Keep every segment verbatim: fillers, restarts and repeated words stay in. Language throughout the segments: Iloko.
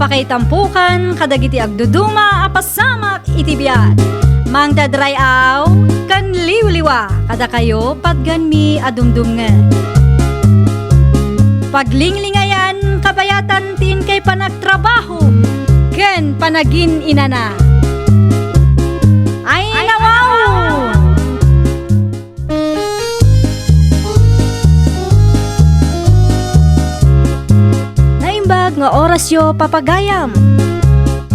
Pakaitampokan kadagiti agduduma a pasamak iti biag. Mangted ray-aw ken liwliwa kadakayo patganmi a dumdumngeg. Paglinglingayan kabayatan ti inkay panagtrabaho ken panagin-inana. Ay, nawaw! Naimbag nga orasyo, papagayam.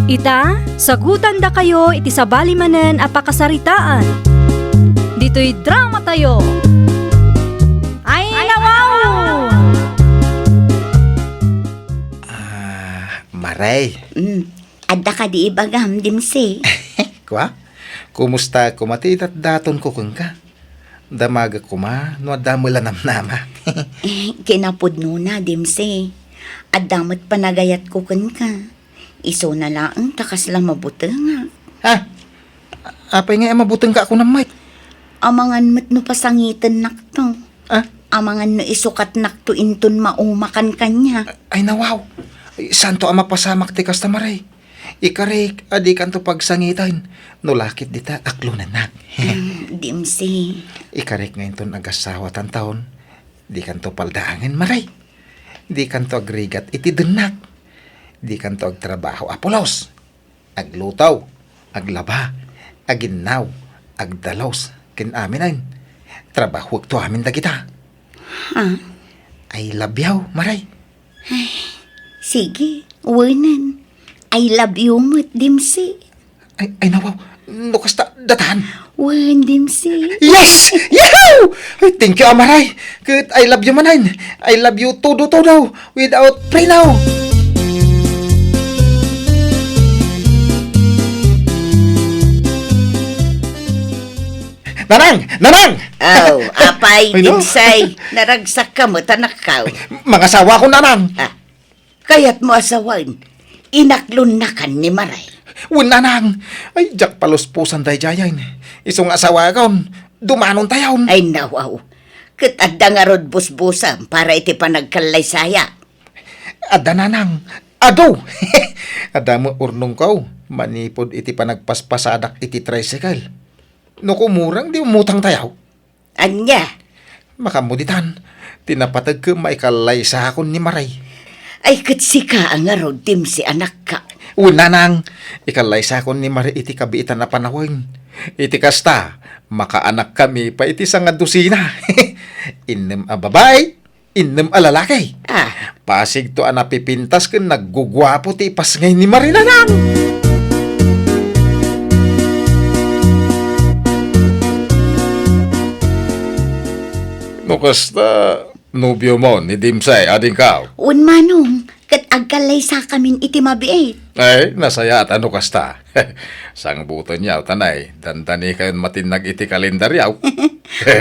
Ita, sagutandakayo iti sabali manen a pakasaritaan. Ditoy dramatayo. Ay, nawaw! Ah, Maray. Mm. Adda kadi ibagam, Dimsi? Kua? Kumusta koma ti idatdatonko kenka? Damagek koma no adda met la namnama. Eh, kinapudnona, Dimsi. Adda met panagayatko kenka. Isuna laeng ta kasla mabutengak. Ha? Apay ngay a mabutengka a kunam met? Amangan met no pasangitennakto. Ah? Amangan no isukatnakto inton maumakan kaniak. Ay, nawaw. Ay, saanto a mapasamak ti kasta, Maray. Ikarik a dikanto pagsangiten no la ket dita aklonennak. Mm, Dimsi. Ikarik nga inton agassawatanton, dikanto paldaangen, Maray. Dikanto agrigat iti dennak. Dikanto agtrabaho a pulos. Agluto, aglaba, aginnaw, agdalus, ken aminen. Trabahoekto amin dagita. Ha? I love you, Maray. Ay, sige, wenen. I love you met, Dimsi. Ay, ay, nawaw. No kasta, datan. Wen, Dimsi. Yes! Yahoo! Ay, thank you, Amaray. Ket I love you manen. I love you todo-todo, without preno. Nanang! Nanang! Aw, apay, Ay, no? Dimsay, naragsak ka met, anakkaw. Mangasawa ko, Nanang. Ah, kayatmo a sawen, inaklonnakan ni Maray. Wen, Nanang. Ay, diak palusposan daydiayen. Isu nga asawakon, dumanontayon. Ay, nawaw. Ket adda ngarud busbusam para iti panagkallaysaya. Adda, Nanang. Adu! Adda met urnongko manipud iti panagpaspasadak iti tricycle. No kumureng, di umutangtayo. Ania? Makammo ditan, ti napateg ket maikallaysakon ni Maray. Ay, ket sika a ngarud, Dimsi, anakka. Wen, Nanang, ikallaysakon ni Maray iti kabiitan a panawen. Iti kasta, makaanakkami pay iti sangadusina. Innem a babai, innem a lalaki. Ah. Pasigto a napipintas ken nagguguapo ti ipasngay ni Maray, Nanang. No kasta, nobiomo ni Dimsay, adingkaw? Wen, Manong, ket agkallaysakamin iti mabiit. Ay, nasayaat a no kasta. Sangbutenyo, tanay, dandanikayon matinnag iti kalendaryo.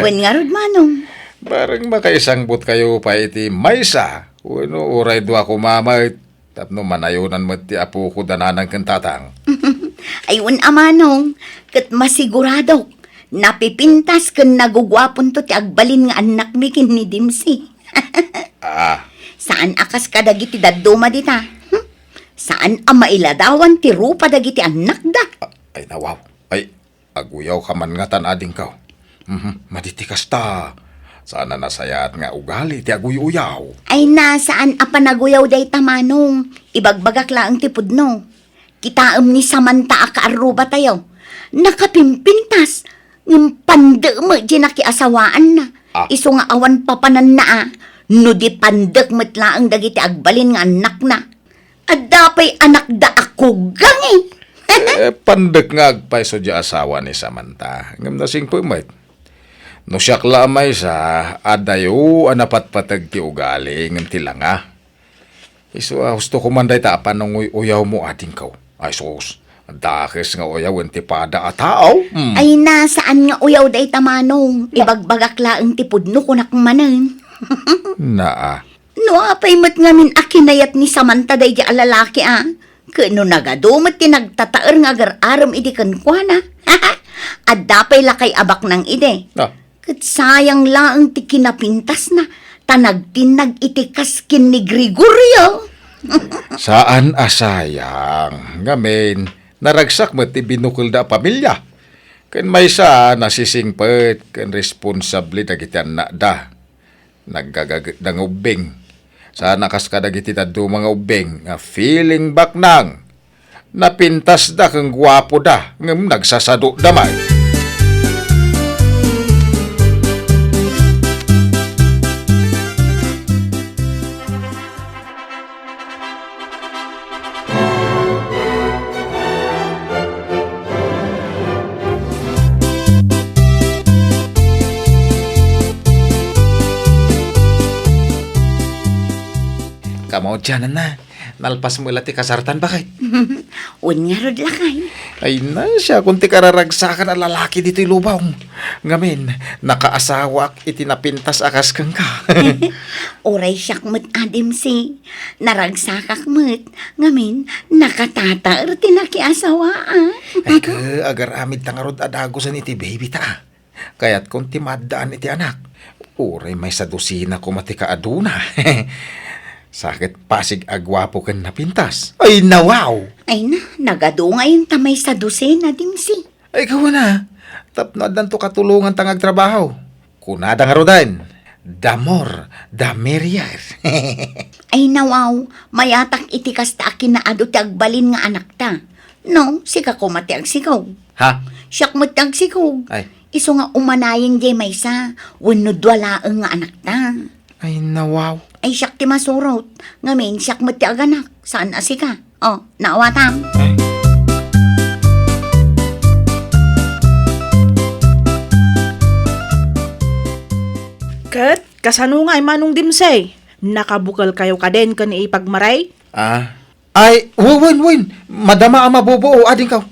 Wen ngarud, Manong. Bareng makaisangbutkayo pay iti maysa, wenno uray dua koma met, tapno manayonan met ti apokod a Nanang ken Tatang. Ay, wen a, Manong, ket masiguradok, napipintas ken naguguaponto ti agbalin nga annakmi ken ni Dimsi. Ah. Saan a kas kadagiti dadduma dita. Hmm? Saan a mailadawan ti rupa dagiti annakda. Ah, ay, nawaw. Ay, aguyaw ka man ngatan, adingkaw. Mhm, madi ti kasta. Saan a nasayaat nga ugali ti aguy-uyaw. Ay na, saan a panaguyaw dayta, Manong. Ibagbagak laeng ti pudno. Kitaem ni Samantha a kaarrubatayo. Nakapimpintas, ngem pandek met diay nakiasawaanna. Ah. Isu nga awan papananna a, no di pandek met laeng dagiti agbalin nga annakna. Adda pay anakda a kugang, eh. Eh, pandek nga agpayso diay asawa ni Samantha. Ngem nasingpet met. No siak la a maysa, adayo a napatpateg ti ugali, ngem ti langa. Isu a husto ko man dayta a pananguy-uyawmo, adingkaw. Ay sus, dakes nga uyawen ti pada a tao. Hmm. Ay na, saan nga uyaw dayta, Manong. Ibagbagak laeng ti pudno, kunak manen. Naa. No apay met ngamin a kinayat ni Samantha daydi a lalaki, a? Ket no nagadu met ti nagtataer nga agar-arem idi kenkuana. Adda pay lakay a baknang idi. Ah. Ket sayang laeng ti kinapintasna, ta nagtinnag iti kas ken ni Gregorio. Saan a sayang. Ngamin, naragsak met ti binukelda a pamilia. Ken maysa, nasisingpet ken responsable dagiti annakda. Naggagagetda nga ubbing. Saan a kas kadagiti dadduma nga ubbing nga feeling baknang. Napintasda ken guapoda, ngem nagsasadoda met. Kamo, Janana, nalpasmo la ti kasartan, baket? Wen ngarud, lakay. Ay na, siakon ti kararagsakan a lalaki ditoy lubong. Ngamin, nakaasawaak iti napintas a kas kenka. Uray siak met, Adimsi. Naragsakak met, ngamin, nakatataer ti nakiasawaak. Ay, ke, agaramid ta ngarud a dagusen iti baby ta. Kayatkon ti maaddaan iti anak. Uray maysa dosina koma ti kaaduna. Sa ket pasig a guapo ken napintas. Ay, nawaw! Ay na, nagadu ngayon ta maysa dosina, Dimsi. Ay, kawana, tapno addanto katulongan ta nga agtrabaho. Kunada ngaruden, the more, the merrier. Ay, nawaw, mayatak iti kasta a kinaadu ti agbalin nga anakta. No, sika koma ti agsikog. Ha? Siak met ti agsikog. Ay. Isu nga umanayen jay maysa, wenno dua laeng nga anakta. Ay, nawaw. Ay, siak ti masurot. Ngamin, siak met ti aganak. Saan a sika? O, naawatam. Ay. Ket, kasano ngay, Manong Dimsey? Nakabukelkayo kaden ken ni Ipag Maray? Ah, Ay, wen, wen, wen. Madama a mabubuo, adingko.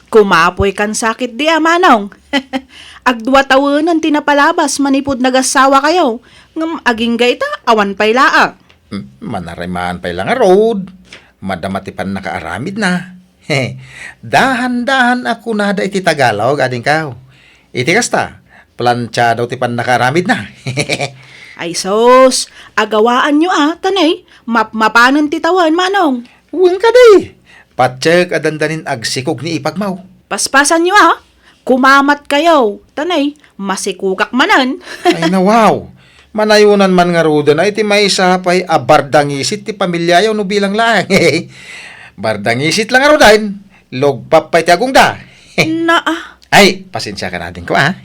Kumapoy kan sakit di a, Manong. Agdua tawenen ti napalabas manipud nagassawakayo. Ngem agingga ita, awan pay laeng. Mm, manarimaan pay la ngarud. Madama ti pannakaaramidna. Dahan-dahan a kunada iti Tagalog, adingko. Iti kasta, plantiado ti pannakaaramidna. Ay sus, agawaanyo a, tanay, mapmapanen ti tawen, Manong. Wen kadi, patiek a dandanin agsikog ni ipagmaw. Paspasanyo a, kumamatkayo, tanay, masikogak manen. Ay, nawaw. Manayonan man ngaruden a iti maysa pay a bardangisit ti pamiliayo no bilang laeng. Bardangisit la ngaruden, lugpap pay ti agongda. Naa. Ay, pasensiakan adingko, a.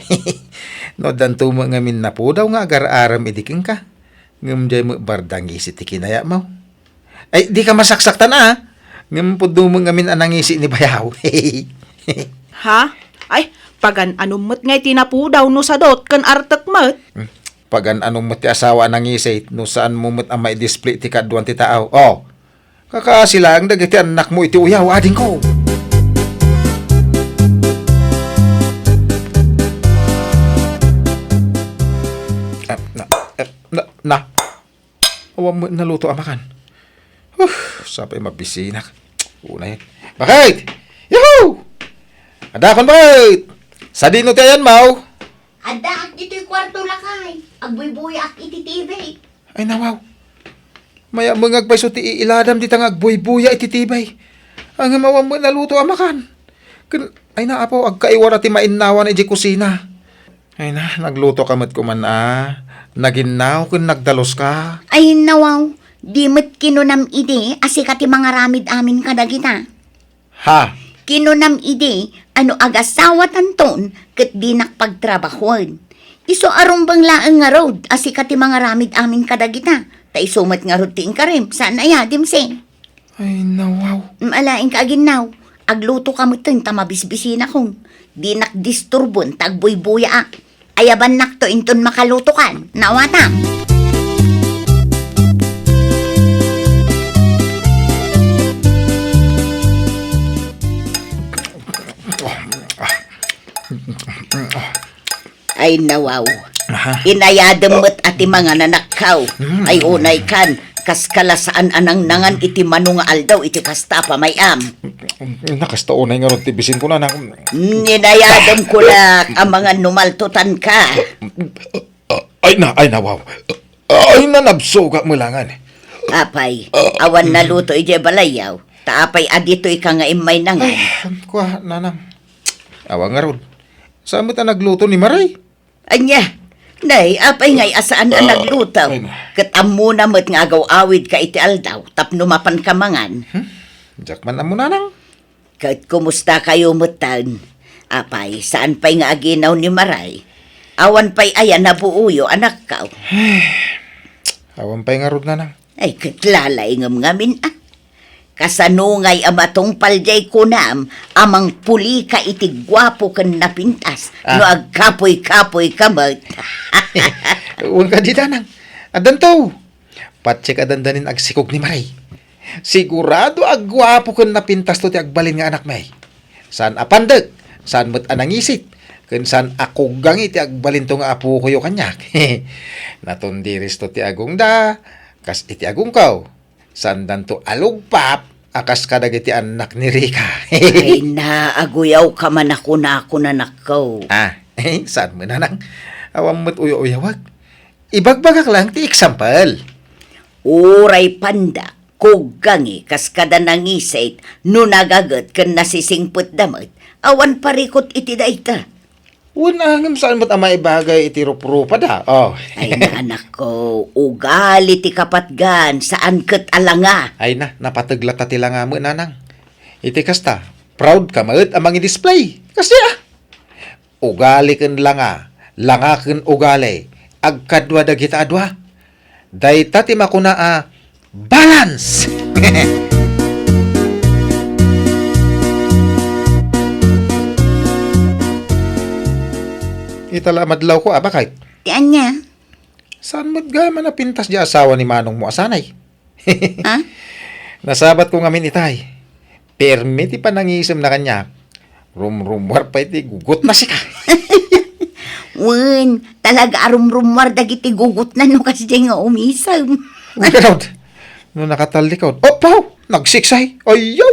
No addanto met ngamin napudaw nga agar-arem idi kenka. Ngem diay met bardangisit ti kinayatmo. Ay, dika masaksaktan, a. Ngem pudno met ngamin a nangisi ni bayaw. Ha? Ay, pagan-anom met ngay ti napudaw no sadot ken artek met. Hmm. Pagan-anom met ti asawa a nangisit no saanmo met a maidisplay ti kaaduan ti tao. O, kakaasi laeng dagiti annakmo iti uyaw, adingko. Ah, na, ah, na, na. Awan met naluto a makan. Huh, sapay mabisinak. Unay. Baket! Yahoo! Adakon, baket! Sadino ti ayanmo? Addaak ditoy kuarto, lakay. Agbuybuyaak iti T V. Ay, nawaw. Mayamengag pay isu ti iiladam dita nga agbuybuya iti T V. Ngem awan met naluto a makan. Ken, ay na, Apo, agkaiwara ti mainnawan idiay kusina. Ay na, naglutoka met koman a. Naginnaw ken nagdaluska. Ay, nawaw. Di met kinunam idi a sika ti mangaramid amin kadagita. Ha? Kinunam idi a no agasawatanton ket dinak pagtrabahoen. Isu a rumbeng laeng ngarud a sika ti mangaramid amin kadagita. Ta isu met ngarud ti inkarem, saan aya, Dimsing? Ay, nawaw. Mm, alaenka, aginnaw. Aglutoka metten ta mabisbisinakon. Dinak disturboen ta agbuybuyaak. Ayabannakto inton makalutokan. Naawatam. Ay, nawaw. Aha. Inayadem met a ti mangan a nakkaw. Mm. Ay, unay kan, kas kalasaan a nangnangan iti mano nga aldaw iti kasta a pamay-am. Nakasta unay ngarud ti bisin ko, nanak. Mm, inayadem ko la a mangan no maltutanka. Ay na, ay, nawaw. Ay, nanabsogak melangan. Apay, awan naluto idiay balayyo. Ta apay a ditoyka nga immay nangan? Ay, kua, nanang. Awan ngarud. Saan met a nagluto ni Maray? Ania? Nay, apay ngay a saan a Ah, nagluto? Ay, na. Ket ammona met nga agaw-awidka iti aldaw tapno mapanka mangan. Hmm? Diak man ammo, nanang. Ket kumustakayo metten? Apay, saan pay nga aginaw ni Maray? Awan pay aya nabuoyo, anakko? Awan pay ngarud, nanang. Ay, ket lalaingem ngamin, a. Kasano ngay a matungpal diay kunam a mangpulika iti guapo ken napintas Ah. no agkapuy-kapuyka met? Wen kadi, nanang. Addanto. Patse ka dandanin agsikog ni Maray. Sigurado a guapo ken napintasto ti agbalin nga anakmi. Saan a pandek, saan met a nangisit, ken saan a kuggangi ti agbalinto nga apokoyo kaniak. Natundiristo ti agongda, kas iti agongko. Saandanto a lugpap a kas kadagiti annak ni Rica. Ay na, aguyawka man a kunakon, anakko. Ah, saan met, nanang? Awan met uyaw-uyawek. Ibagbagak lang ti example. Uray pandek, kuggangi, kas kada nangisit, no nagaget ken nasisingpetda met, awan parikut iti dayta. Wen, ngem saan met a maibagay iti ruprupada. Oh. Ay, anakko, ugali ti kapatgan, saan ket a langa. Ay na, napateg latta ti langa met, nanang. Iti kasta, proud ka met a mangi-display. Kasi, ah. Ugali ken langa, langa ken ugali, agkadua dagita a dua. Dayta ti makuna a balance. Ita la a madlawko, a, bakit? Ti ania? Saan met gayam a napintas diay asawa ni manongmo a sanay? Ha? Nasabatko ngamin itay. Permi ti panangisemna kaniak. Rumrummuar pay ti gugotna sika. Wen, talaga a rumrummuar dagiti gugotna no kasdiay nga umisem. Wen, garud. No nakatallikod. Apaw! Nagsiksay. Ayaw!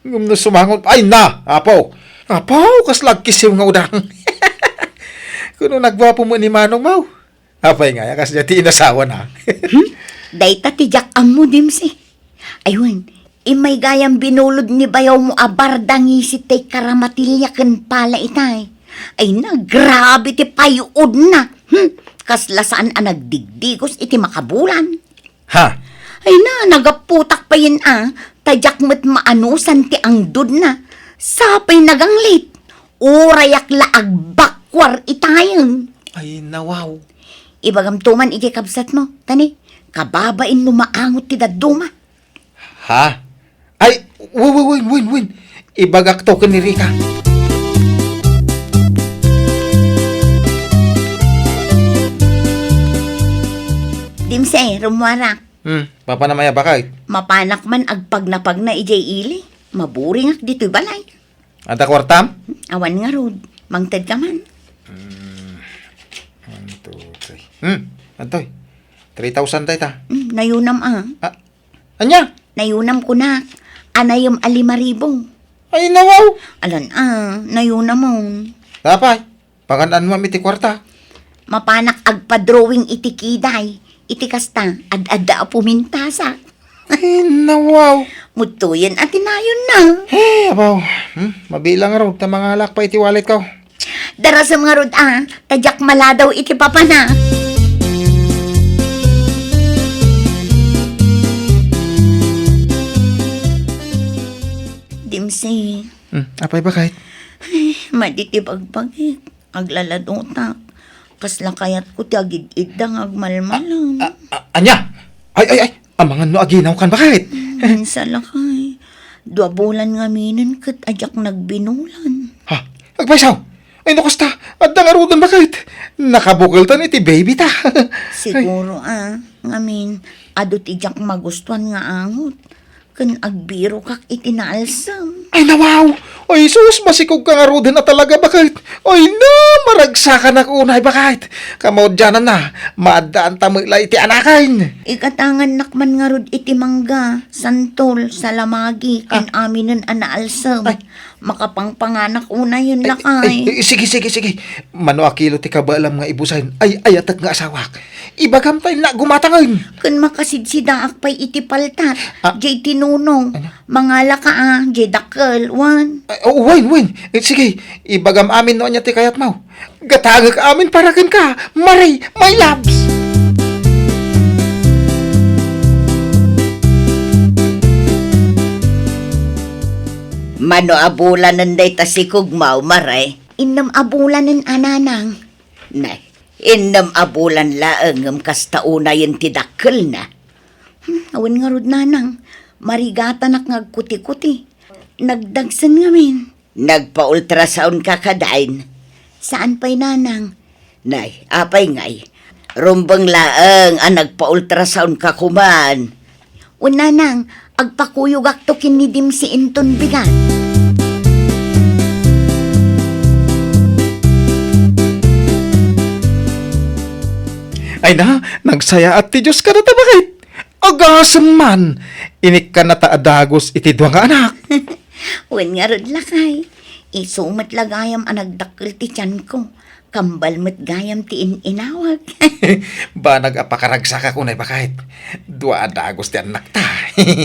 Ngem no sumangot, ay na! Apaw! Apaw! Kasla agkisiw nga udang. Kuno nagguapo met ni manongmo. Apay nga, a, kasdiay ti inasawana? Hmm? Dayta ti diak ammo, Dimsy. Ay wen, immay gayam binulod ni bayawmo a barda ngisit tay karamatilya ken pala itay. Ay na, grabe ti pay-udna. Hmm? Kasla saan a nagdigdigos iti makabulan. Ha? Ay na, nagaputak payen a, ta diak met maanusan ti angdodna. Sapay naganglit. Urayak la agbakkuar itayen. Ay, nawaw. Ibagamto man iti kabsatmo, tani, kababain no maangot ti dadduma. Ha? Ay, wen, wen, wen, wen, wen. Ibagakto ken ni Rica. Dimse, rummuarak. Hmm, mapanam aya, bakit? Mapanak man agpagnapagna idiay ili. Maburingak ditoy balay. Adda kuartam? Awan ngarud. Mangted ka man. Hmm. One, two, three. Hmm. Adtoy. Three thousand dayta. Hmm, nayunam a. Ah, ania? Nayunam kunak. Anayem a lima ribu. Ay, nawaw. Alan a, nayunamon. Apay, pangan-anmom iti kuarta. Mapanak agpa-drawing iti kiday. Iti kasta, ad-adda a pumintasak. Ay, nawaw. Mutoyen a tinayonna. Ay, abaw. Hmm, mabilang ngarud ta mangalak pay iti walletko. Darasem ngarud a, ta diak maladaw iti papana. Dimsi. Hmm, apay, bakit? Ay, madi ti bagbagik. Aglaladotak. Kasla kayatko ti agid-idda nga agmalmalam. A, a, ania? Ay, ay, ay! Amangan no aginawkan, bakit? Hmm, salakay. Dua bulan ngaminen ket a diak nagbinulan. Ha? Agpayso? Ay, no kasta, adda ngaruden, bakit? Nakabukeltan iti baby ta. Siguro, a, ngamin, adu ti diak magustuan nga angot. Ken agbirokak iti naalsem. Ay, nawaw! Ay, sus, masikogka ngaruden a talaga, bakit? Ay, na, maragsakanak unay, bakit? Kamaudiananna, maaddaanta met la iti anaken. Igatangannak man ngarud iti mangga, santol, salamagi, ken Ah. aminen a naalsem. Ay. Makapangpanganak unayen, lakay. Ay, ay, sige, sige, sige. Mano a kilo ti kabaelam nga ibusen? Ay, ayatek nga asawak. Ibagam ta innak gumatangen. Ken makasidsidaak pay iti paltat. Ah. Jay tinunong. Ano? Mangalaka a, jay dakkel, wen. Ay, oo, wen, wen. Eh, sige, ibagam amin no ania ti kayatmo. Gatangek amin para kenka, Mare, my loves! Mano a bulanen dayta sikugmo, Mare? Innem a bulanen a, nanang. Nay, innem a bulan laeng ngem kasta unayen ti dakkelna. Hmm, awan ngarud, nanang. Marigatanak nga agkuti-kuti. Nagdagsen ngamin. Nagpa-ultrasound ka kadayn? Saan pay, nanang. Nay, apay ngay? Rumbeng laeng a nagpa-ultrasound ka kuman. O, nanang, agpakuyogakto ken ni Dimsi inton bigat. Ay na, nagsayaat ti Dios kadata, bakit? Agasem man, inikkannata a dagus iti dua nga anak. Wen ngarud, lakay. Isu met la gayam a nagdakkel ti tianko. Kambal met gayam ti in-inawag. Banag a pakaragsakak unay, bakit? Dua a dagus ti annakta.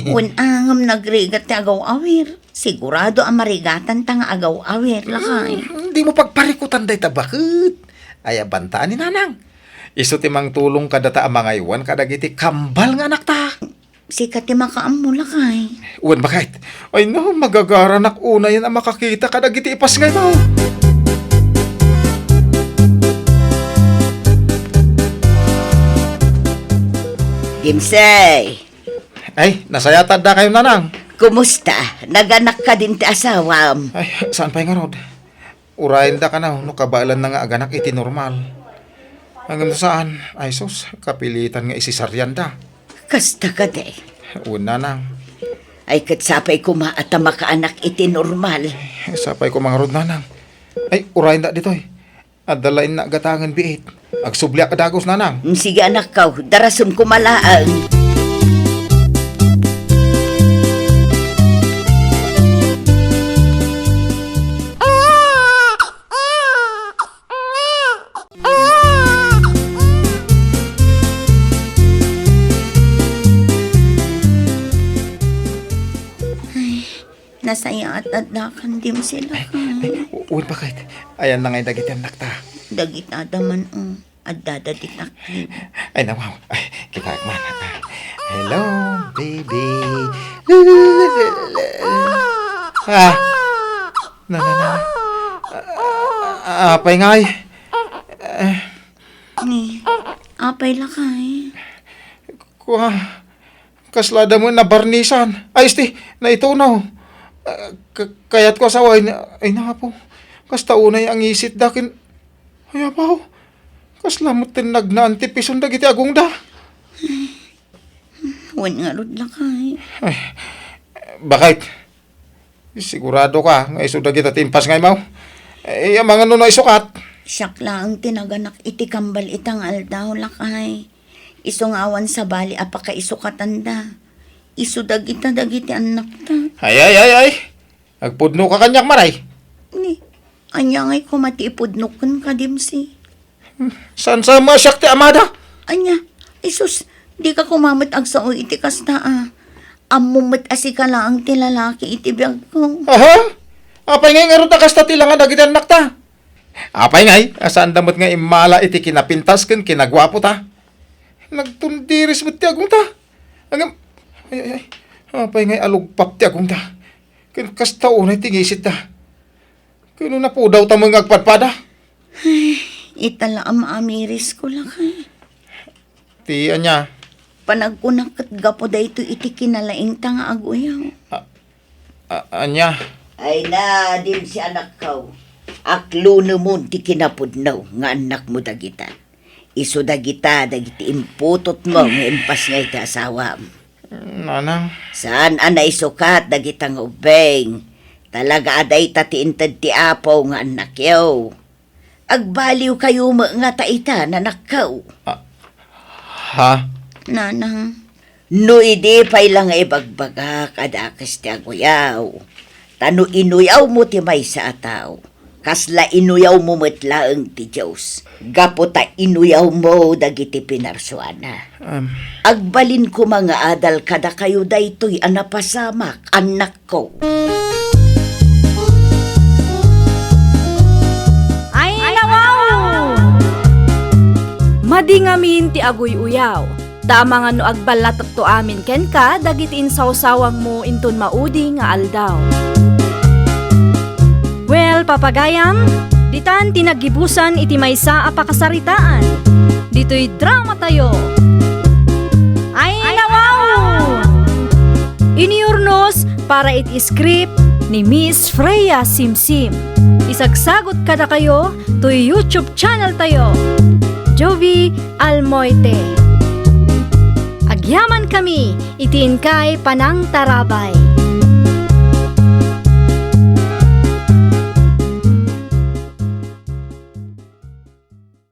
Wen a ngem nagrigat ti agaw-awir. Sigurado a marigatanta nga agaw-awir, lakay. Hmm, dimo pagparikutan dayta, bakit? Ay, abantaan ni nanang. Isu ti mangtulong kadata a mangaywan kadagiti kambal nga anakta. Sika ti makaammo, lakay. Wen, bakit? Ay, no, magagaranak unayen a makakita kadagiti ipasngaymo. Dimsey! Ay, nasayaat adda kayo, nanang. Kumusta? Naganak kadin ti asawam? Ay, saan pay ngarud? Urayen da kano no kabaelanna nga aganak iti normal. Ngem no saan, ay sus, kapilitan nga isisarianda. Kasta kadi? Wen, nanang. Ay, ket sapay koma a ta makaanak iti normal. Sapay koma ngarud, nanang. Ay, urayen da ditoy. Adda laeng nagatangen biit. Agsubliak a dagus, nanang. Mm, sige, anakko, darasem koma laeng. Ay, nasayaat adda kan dimsila. Ay, ay, wen, bakit? Ayanna ngay dagiti annakta? Dagita da man, o. Addada ti taknib. Ay, nawaw. Ay, kitaek man. Hello, baby. Ah. Na, na, na. Ah, apay ngay? Eh. Ni, apay lakay? Kua, kasla da mo nabarnisan. Ay, isti, naitunaw. Ah, ka-, kayat ko asawa, ay, na, ay, napo. Kasta unay ang isit dakin. Ay, apaw. Kasla met ti nagnaan ti pison dagiti agongda. Wen ngarud lakay. Ay, bakit? Sigurado ka nga isu dagita ti impasngaymo? Eh, amangan no naisukat? Siak laeng ti naganak iti kambal ita nga aldaw, lakay. Isu nga awan sabali a pakaisukatanda. Isu dagita dagiti annakta. Ay, ay, ay, ay! Agpudno ka kaniak, Maray? Ni, ania ngay koma ti ipudnok kenka, Dimsi? Saan sa mo a siak ti amada? Ania? Ay sus, dika koma met agsao iti kasta a. Ammom met a sika laeng ti lalaki iti biagko. Aha? Apay ngay ngarud a kasta ti langa dagiti annakta? Apay ngay, a saanda met nga immala iti kinapintas ken kinaguapota? Nagtundiris met ti agongta. Ngem, ay, ay, ay. Apay ngay a lugpap ti agongta? Ken kasta unay ti ngisitda. Ken no napudawta met nga agpadpada? Ay, ita la a maamirisko, lakay. Ti ania? Panagkunak ket gapu daytoy iti kinalaingta nga aguyaw. A-, a-, ania? Ay na, Dimsi anakko. Aklunemon ti kinapudno nga annakmo dagita. Isu dagita dagiti imputotmo nga impasngay ti asawam. Nanang. Saan a naisukat dagita nga ubbing. Talaga a dayta ti inted ti Apo nga annakyo. Agbaliwkayo met ngata ita, nanakko. Ah, ha? Nanang. No idi pay la nga ibagbagak a dakes ti aguyaw, Ta no inuyawmo ti maysa a tao, kasla inuyawmo met laeng ti Dios, gapu ta inuyawmo dagiti pinarsuana. Am. Agbalin koma nga adal kadakayo daytoy a napasamak, annakko. Ay, nawaw! Madi ngamin ti aguy-uyaw, ta amangan no agballatakto amin kenka dagiti insawsawangmo inton maudi nga aldaw. Well, papagayam, ditan ti naggibusan iti maysa a pakasaritaan. Ditoy dramatayo. Ay, nawaw! Inurnos para iti script ni Miss Freya Simsim. Isagsagot kadakayo toy YouTube channel tayo, Jovie Almoite. Agyaman kami iti inkay panangtarabay.